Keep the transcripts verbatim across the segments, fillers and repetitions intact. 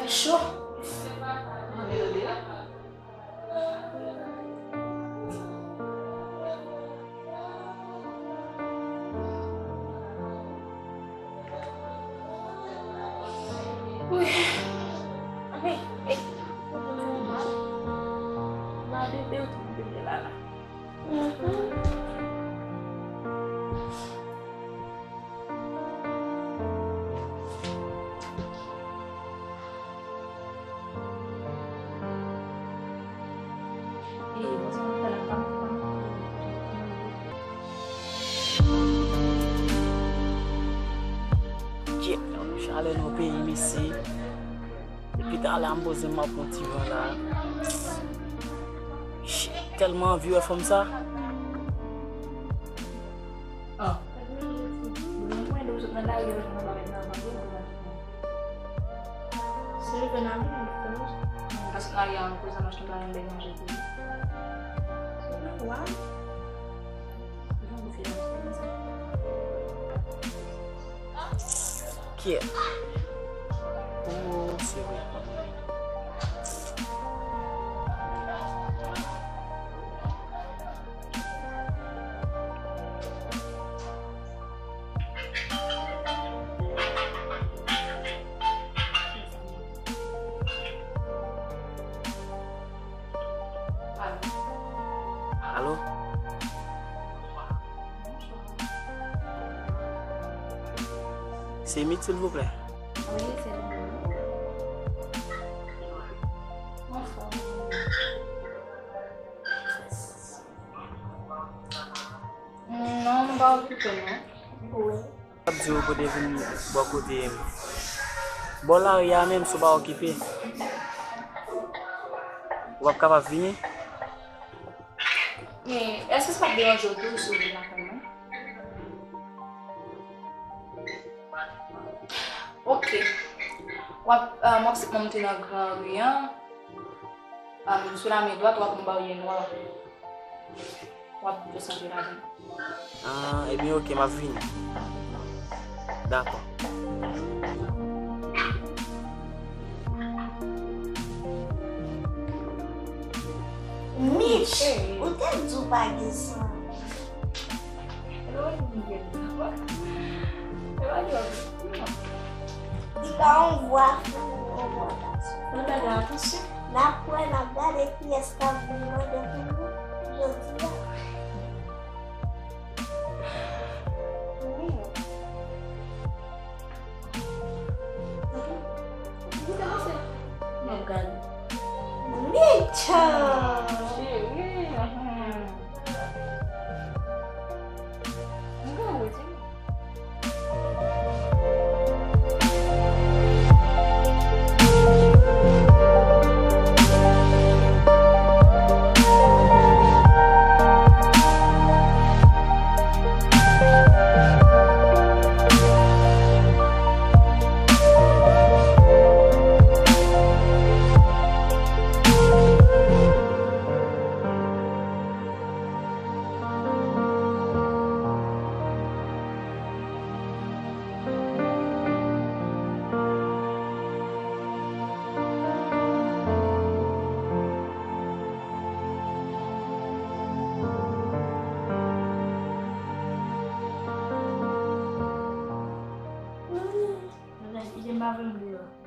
Cho. Wi. Ay, ay. Gade, de ou tou de la la. Mhm. Kyèt, chalè nan peyi m isi. Depi talè a m poze m ap pran ti van la. Shit, tèlman anvi wè fanm sa. Ah. Mwen, mwen, nou sot nan lari, yo, nou pa met nan manje, nou pa met nan. Se leve nan manje, nou fè manje. Paske lari a, nou poze manje, nou pa met manje pou li. Wa? Jan ou fè manje konsa. Kyè. Oh, se vre. Alo? Se Mitch, silvouplè? Wi, se li menm. Anfòm. Non, m pa okipe non. Wi. Ap di w pou te vin bò kote m. Bò lari a menm, si w pa okipe, ou p ap kapab vini? Men, èske sa p ap deranje w tou si w vin lakay mwen? Ok. W ap, euh, m ap monte nan gran ri an. Am, sou la men dwat, w ap yon barye nwa. W ap desann ladan. Ah, ebyen, ok, m ap vini. Dakò. Mitch, ou te di w pa gen san. Li pa yon vwa fou, yon vwa gason. N ap wè, n ap gade kiyès k ap vin mande pou nou jodi a. Mitch!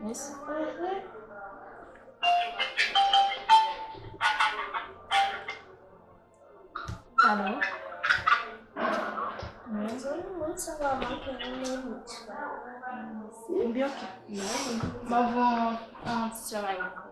Mèsi. Alo? Wi. Mwen byen, ok. M ap voye yon, yon ti sèmay pou ou.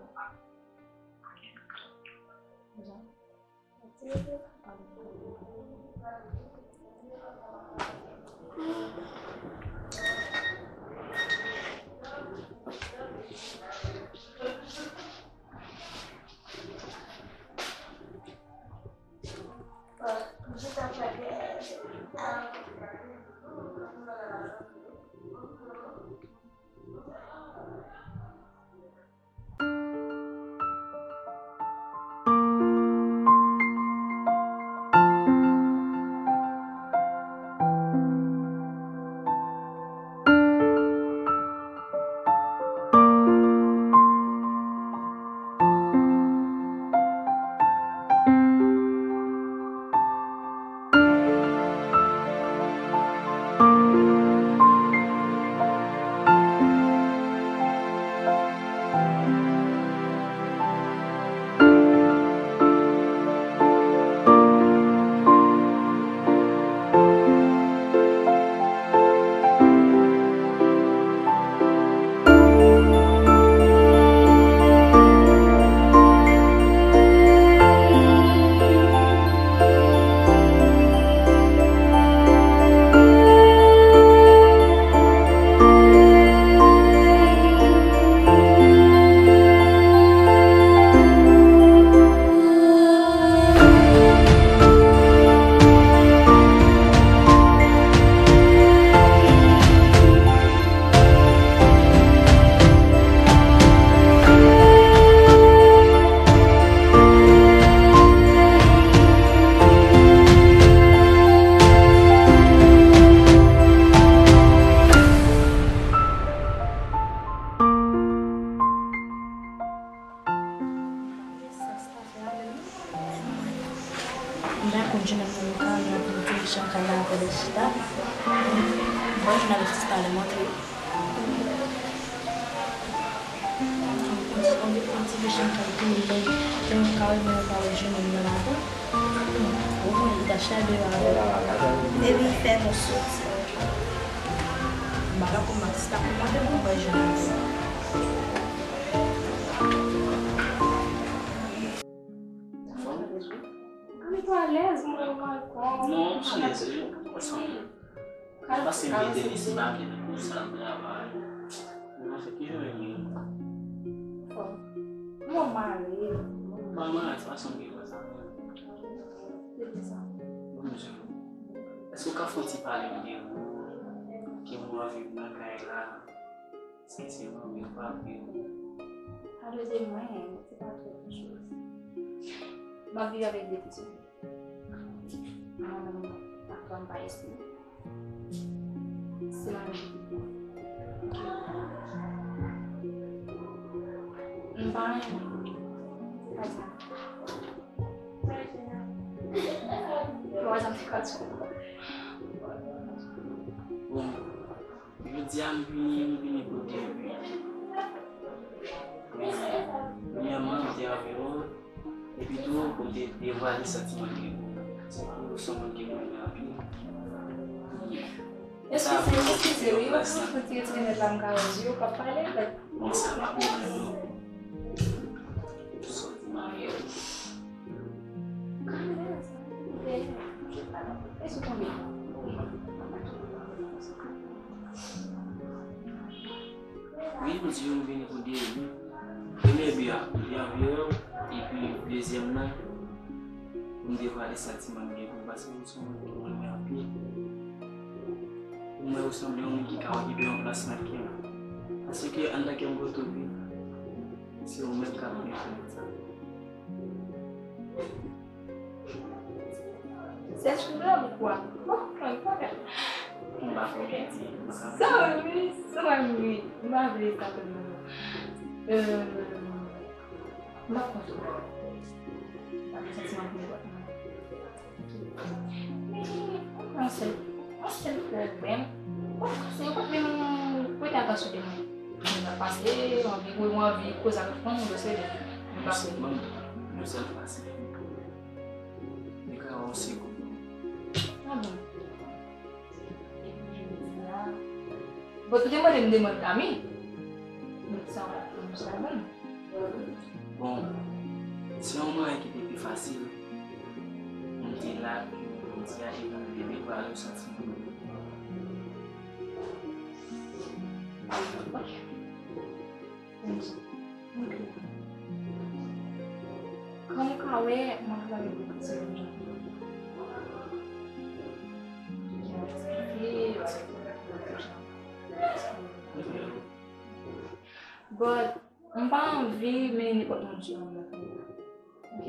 Jan kay la avè lè chita. Bon, jounalis pale montre. On dirait, on dirait que je suis en train de tourner dans le carré, mais on parle de nous là-bas. Bon, il a chalé là. Epi fè nou soti. M pa konn kòman si ta kòmande mwen wè jounalis. Anfòm? Ann tou alèz, mwen wè kò. Non, m alèz wi. Ansanm. Pase m gen tenis m pa vle nan konsa m travay. Mwen fè ki jan menm. Anfòm. Mwen mare. Mwen mare, se pa sa m gen konsa. Se ki sa? Bon, mesye. Èske w ka fè yon ti pale m de ou? Ki mwen viv nan kay la? Èske se manmi ou papi ou? Pale de mwen, se pa twò gran choz. M ap viv avèk de pitit. Mwen menm, papa m pa isit. Se manmi ki gen. M pa renmen. Pa di. Bon, jodi a m vini, m vini pou de wi. Premyèman, m te avè w, epi tou pou m te devwale santiman m gen pou ou. Se pou ou se yon moun ke m renmen anpil. Eskize, eskize, wi, ou konn fouti retire nèt la, m ka wè zye w k ap pale, like. Bon, sa pa pwoblèm, non. Sòti marye. Wi, m di yo m vini pou de wi. Premye bi a, pou te anvye w, epi dezyèm nan, pou m devwale santiman m gen pou w, paske m se yon moun ki renmen anpil. Pou mwen, ou sanble yon moun ki ka okipe yon plas nan kè m. Paske anndan kè m kote w viv, se ou menm k ap gen fè sa. Se chou blan ou kwa? Bon, mwen pa ka. M pa fè w piti, m pa ka. Sa wi, sa wi, m pa vle sa tèlman non. Euh, m pa konn sa. M pa gen santiman pou nenpòt moun. Men, yon sèl, yon sèl pwoblèm. Bon, se yon pwoblèm, prete atansyon de mwen. Mwen ap pase, anvi, mwen anvi koze avèk fanmi m, se li. Mwen pa konn. Yon sèl pase. Li ka yon segon. Ah bon. Epi jodi a. Bon, ou te mande m demann Kami. Men sa, sa bon. Bon, se yon mwayen ki te pi fasil. M te la, pou jodi a, epi m te devwale santiman m. Ok. Ok. Kòm ou ka wè, mwen pa gen bokou ti moun jan. Ki jan eksplike, eksplike. But, m pa anvi mennen nenpòt moun sou yon lòt moun. Ok?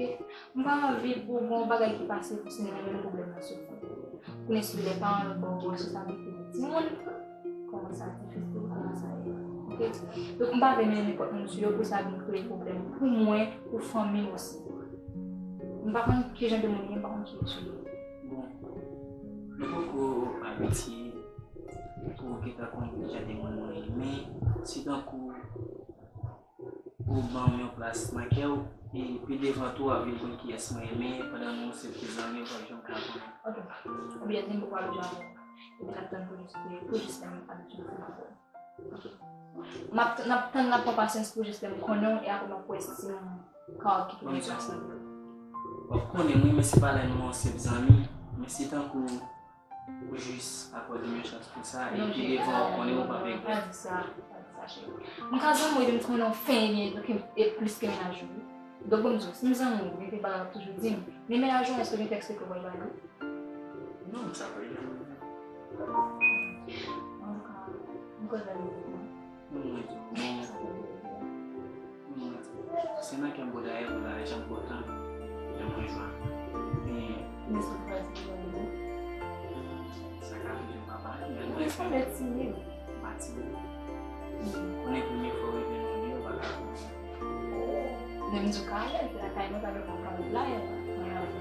M pa anvi pou gen yon bagay ki pase pou se menm pwoblèm nan sou ou. Kounye a si lè paran yo ba w responsablite de timoun, kòman sa difisil, kòman sa ye. Ok? Donk, m pa vle mennen nenpòt moun sou yo pou sa vin kreye pwoblèm pou mwen, pou fanmi m osi. M pa konn ki jan de moun li ye, m pa konn ki sou li. Bon, nou poko abitye pou w gentan konn ki jan de moun mwen ye, men si tankou ou ban m yon plas nan kè w, e pi devan tou w ap vin konn kiyès mwen ye, men pandan nou se ti zanmi, w p ap janm ka konnen. Ok. Oubyen di m pou w abitye avè m. Epi n ap tann pou jis, pou jis lè m abitye ansanm avè w. Ok. M ap, n ap tann, n ap pran pasyans pou jis lè m konnen w, e apre m ap wè si m ka okipe yon plas nan vi w. W ap konnen m wi, men se pa lè nou an senp zanmi, men se tankou ou jis akòde m yon chans pou sa, epi devan w konnen ou p ap regrèt. Pa di sa, pa di sa, cheri. M ka zanmi w epi m konnen w fenyen byen, donk, e plis ke mennaj ou. Donk, ban m di w, si m zanmi w, gen de bagay w ap toujou di m. Men mennaj ou, èske w gen tèks ke w pral ba li? Non, sa pa rive. Antouka, m kontan li. Mwen di w, bon. Sa pa rive. Se nan kè m pou dayè, pou dayè, jan m kontan, jan mwen jwa. Men, men sa w pral di pou mwen, non? Sa ka rive, papa, men mwen sanble timid. M pa timid. Konnen premye fwa w rive nan yon lye, ou pa ka konnen. Men m di w ka alèz, lakay mwen pa gen pwoblèm la, mwen alèz.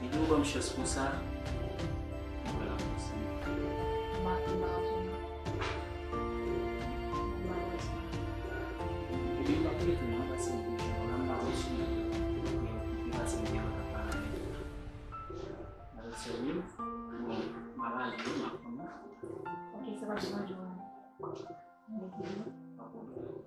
Depi ou ban m chans konsa, mwen pral avanse. M pa, m pa konprann. Malerezman. Epi m p ap rete non, paske m te jwenn la, m pa konn si m te pase m te antre nan avèk sè m yo. Bon, m ap ale wi, m ap konn. Ok, sa pa deranj ou. Ok. Pa pwoblèm. Ok.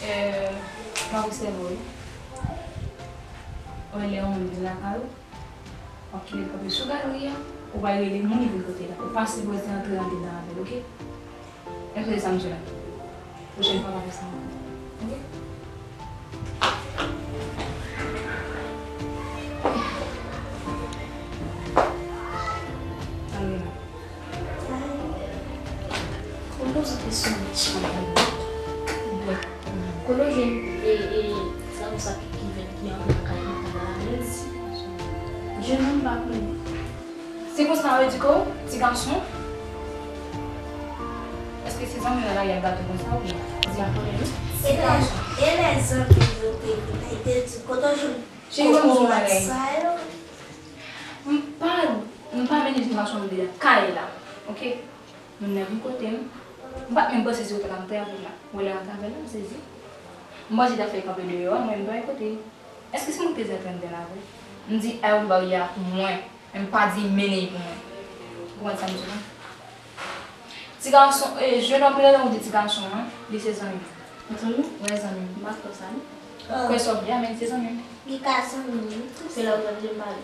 Euh, m ap obsève w wi. Wè lè yon moun vin lakay ou, w ap kite l kanpe sou galri a, ou pa rele moun vin kote l la. Ou pa sipoze antre andedan avè l, oke? Èske se sa m di w la? Pwochèn fwa pa fè sa ankò. Oke? Ann vin la. Ou poze kesyon mechan. Kote w jwenn e, e, zanmi sa ki, ki vin, ki antre nan kay mwen la, menm si jennonm pa konnen. Se konsa yo di ke w, ti gason? Èske se zanmi w nan lari a gate w konsa oubyen? Di m konnen wi. Ti gason. E lè zanmi yo te vin la, yo te di, kote w jwenn kokorat sa yo? M pa, m pa mennen ti gason m de kay la, oke? Moun nan vin kote m. M pa t menm panse se ou t ap antre avè l la. Mwen lè antre avè l la, m sezi. M panse li t ap fè kanpe deyò a, mwen m pa wè kote l. Èske se mwen ki te di antre anndan la vre? M di a ouvè baryè a pou mwen, men m pa di mennen l pou mwen. Ou konprann sa m di w la? Ti gason, e, jennonm ki nan ou di ti gason an, li se zanmi m. Zanmi w? Wi, zanmi m. M pa t kwè sa non. Kwè sa w vle a, men li se zanmi m. Li ka zanmi m wi. Se lè ou t ap di m pale.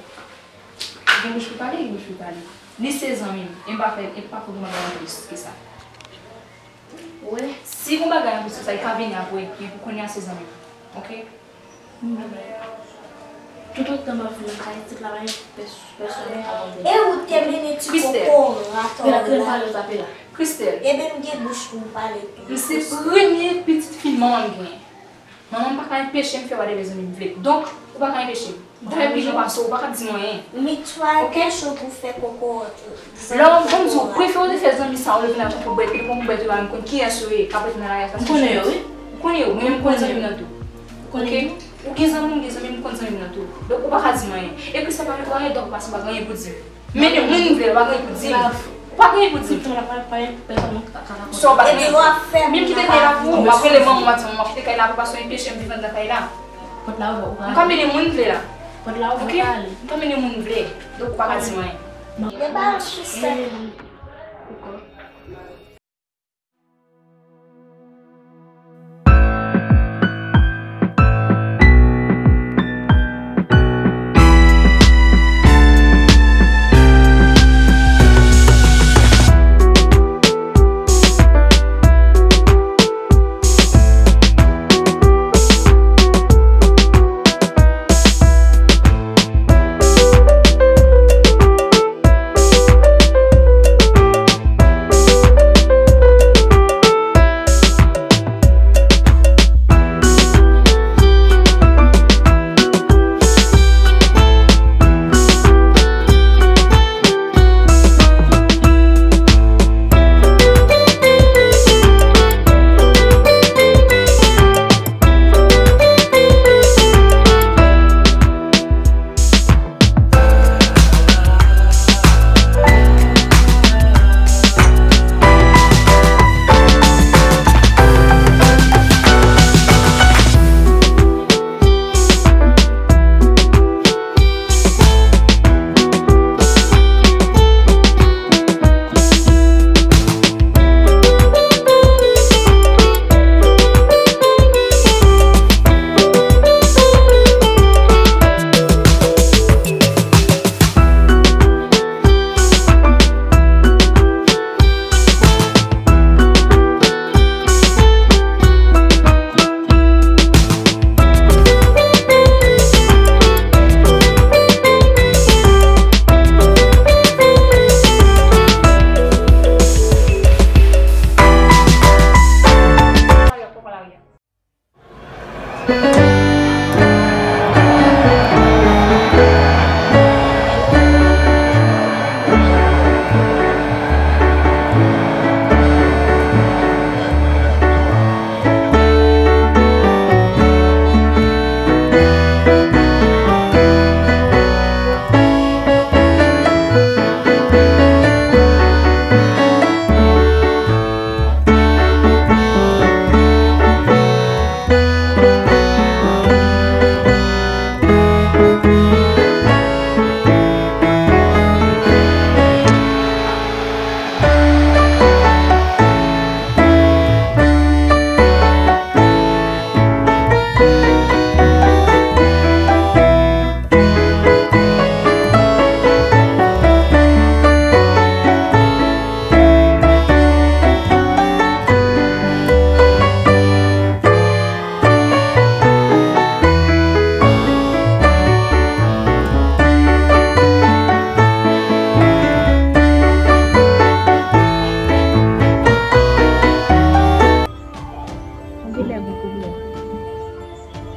Gen bouch pou pale, gen bouch pou pale. Li se zanmi m. E m pa fè, e m pa fè pou mwen bagay plis ke sa. Wi. Si gon bagay anplis ke sa, li ka vini apre. Men pou kounye a, se zanmi m. Oke? Toutotan m ap viv nan kay isit la, pa gen pès-, pèsonn ki ka mande. E ou te mennen ti kokorat ou la. Christelle. Ebyen m gen bouch pou m pale tou. M se premye pitit fi manman m genyen. Manman m pa ka enpeche m fè whatever zanmi m vle. Donk, ou pa ka enpeche m. Dayè pijan pase w, ou pa ka di m anyen. Mi twa enpeche w pou fè kokorat. Lè w, ban m di w, prefere w te fè zanmi sa, ou leve nan pou bwè, epi depi w bwè tou la, m konn kiyès ou ye, k ap rete nan lari a, sa se chans. M konnen yo, wi. Ou konnen yo, mwen menm m konn zanmi m nan tou. Oke? Ou gen zanmi w, m gen zanmi m, m konn zanmi m nan tou. Donk, ou pa ka di m anyen. E Christelle pa gen anyen, donk, ou pa, ou pa gen anyen pou di m. Mennen moun m vle, ou pa gen anyen pou di m. Ou pa gen anyen pou di m. Sa w pa gen. Menm kite kay la pou ou, m ap rele manman w, m ap di manman, m ap kite kay la pou w, paske w enpeche m viv anndan kay la. M ka mennen moun m vle la. Oke? M ka mennen moun m vle. Donk, ou pa ka di m anyen. Men pa yon sisè.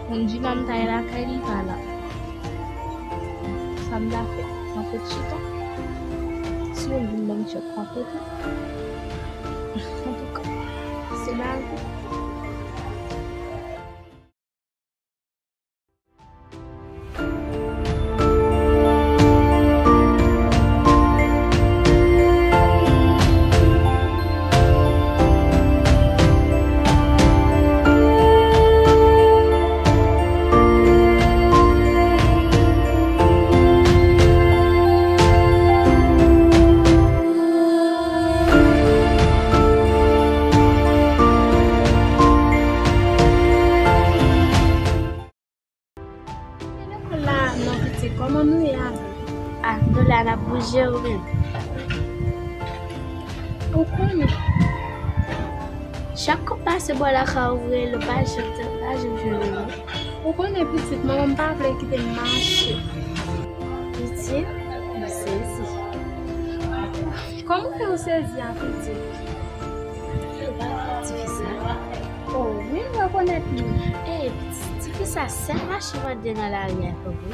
Moun di m ta ye lakay li pa la. Sa m ta fè? M ap ret chita. Si yo vin ban m tchèk, m ap rete. Antouka, se lavi. Lekòl la non pitit, kòman nou ye avè l? Ah, nou la n ap bouje wi menm. Ou konnen, chak kou m pase bò lakay ou vre, l pa janm, pa janm jwenn ou. Ou konnen pitit, manman m pa vle kite m mache. Pitit, m sezi. Kòman w fè w sezi a pitit? Ou pa wè tifi sa? Oh, wi, m rekonèt li. Ey, tifi sa sèl mache mande nan lari a, tanpri.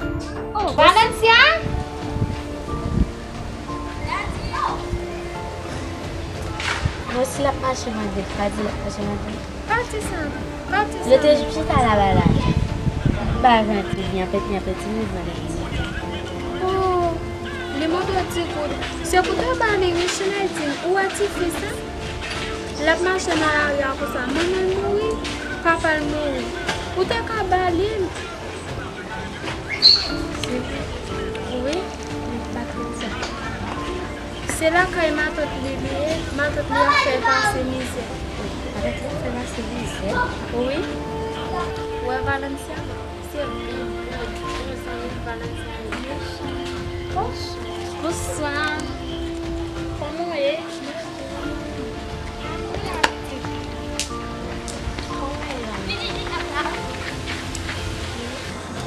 Oh, Valencia! Bon, si l ap mache mande, pa di l ap mache mande. Pati sa, pati sa. Yo te jis chita la, la, la. Ba vant li, nyanpet, nyanpet, ti mouvman li. Oh, li montre ti kout. Se kout yo ba li, wi, Chinaytin. Ou wè tifi sa? L ap mache nan lari a konsa. Manman l mouri, papa l mouri. Ou te ka ba li l. Se vre? Wi, m pa t di. Se lakay matant li li ye, matant li ap fè l pase mizè. Matant li ap fè l pase mizè? Wi. Ou wè Valencia? Se vre. Zanmi Valencia yo mechan. Oh, bonswa. Kòman w ye?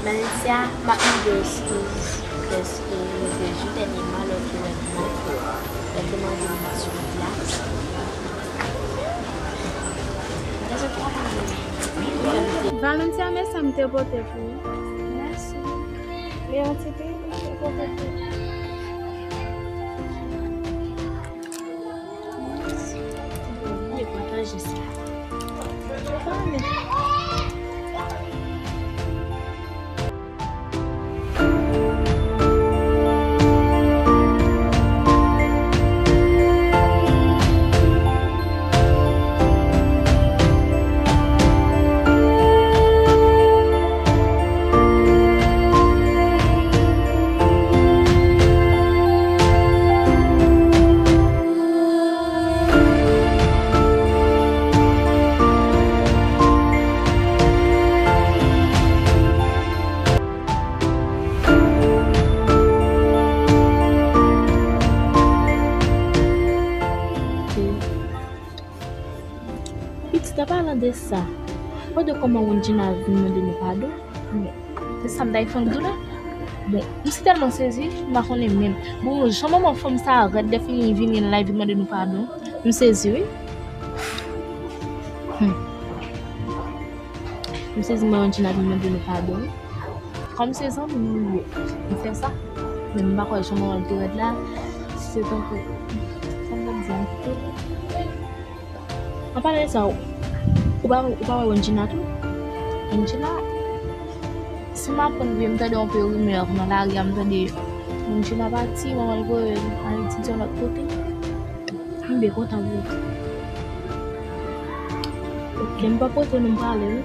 Valencia, m ap mande w eskiz, paske m te jou dènyèman lè w te wè m nan, lè w te mande m di w la. Valencia, men sa m te pote pou ou. Mèsi. Men yon ti pi, m te pote pou ou. Oublie pataje sa. Pitit, an palan de sa, ou wè de kòman Wondjina vin mande nou padon? Bon, se sa m ta fè w di w la. Bon, m si tèlman sezi, m pa konnen menm. Bon, jan manman fanm sa a rèd, lè fini vini la, li vin mande nou padon. M sezi, wi. Hmm. M sezi, manman Wondjina vin mande nou padon, wi. Kòm se zanmi nou ye, m fè sa. Men m pa kwè jan manman l te rèd la, se tankou, sa m t ap di ankò? An palan de sa, ou pa, ou pa wè Wondjina tou? Wondjina, si m aprann byen, m tande yon pe rimè nan lari a, m tande Wondjina pati, manman l voye l al etidye yon lòt kote. M byen kontan pou ou. Ok, m pa pote non, m prale, wi.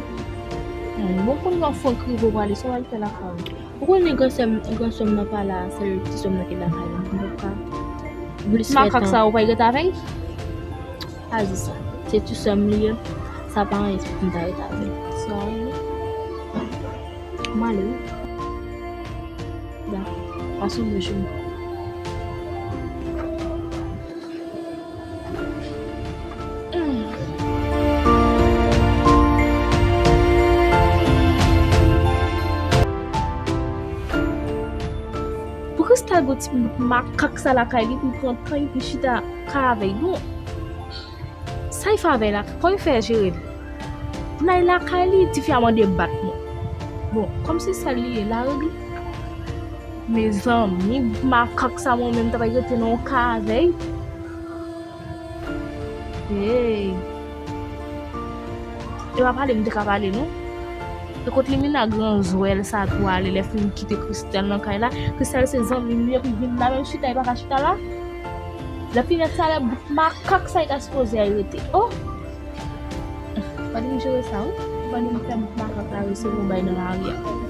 Hmm, bon, pou nou fon krive w prale, sa w al fè lakay ou? Ou konnen gran sè m, gran sè m nan pa la, sèl ti sè m nan ki lakay la. M pap ka. Plis makak sa, ou pa ret avè l? Pa di sa. Se ti sè m li ye. Sa pa anyen pou m ta ret avè l. Sa anyen. M ale, wi. Da. Pase yon bon jounen. Pou Kristal gen ti makak sa lakay li pou l pran tan li pou chita ka avè l. Bon, sa l fè avè l la, kòman l fè jere l? Pou n al lakay li, tifi a mande bat mwen. Bon, kòmsi sèl li ye la, wi. Mezanmi, makak sa mwen menm ta pral rete nan yon ka avè l. Hey. E pa pale m te ka pale non. E kot Limina gran zwèl sa tou ale lè fin kite Christelle nan kay la. Christelle se zanmi m li epi vin la menm chita e pa ka chita la. Lè fini sa lè bout makak sa e ta sipoze al rete. Oh! Fòk m jere sa wi. Fòk m fè bout makak la resevwa bay nan lari a.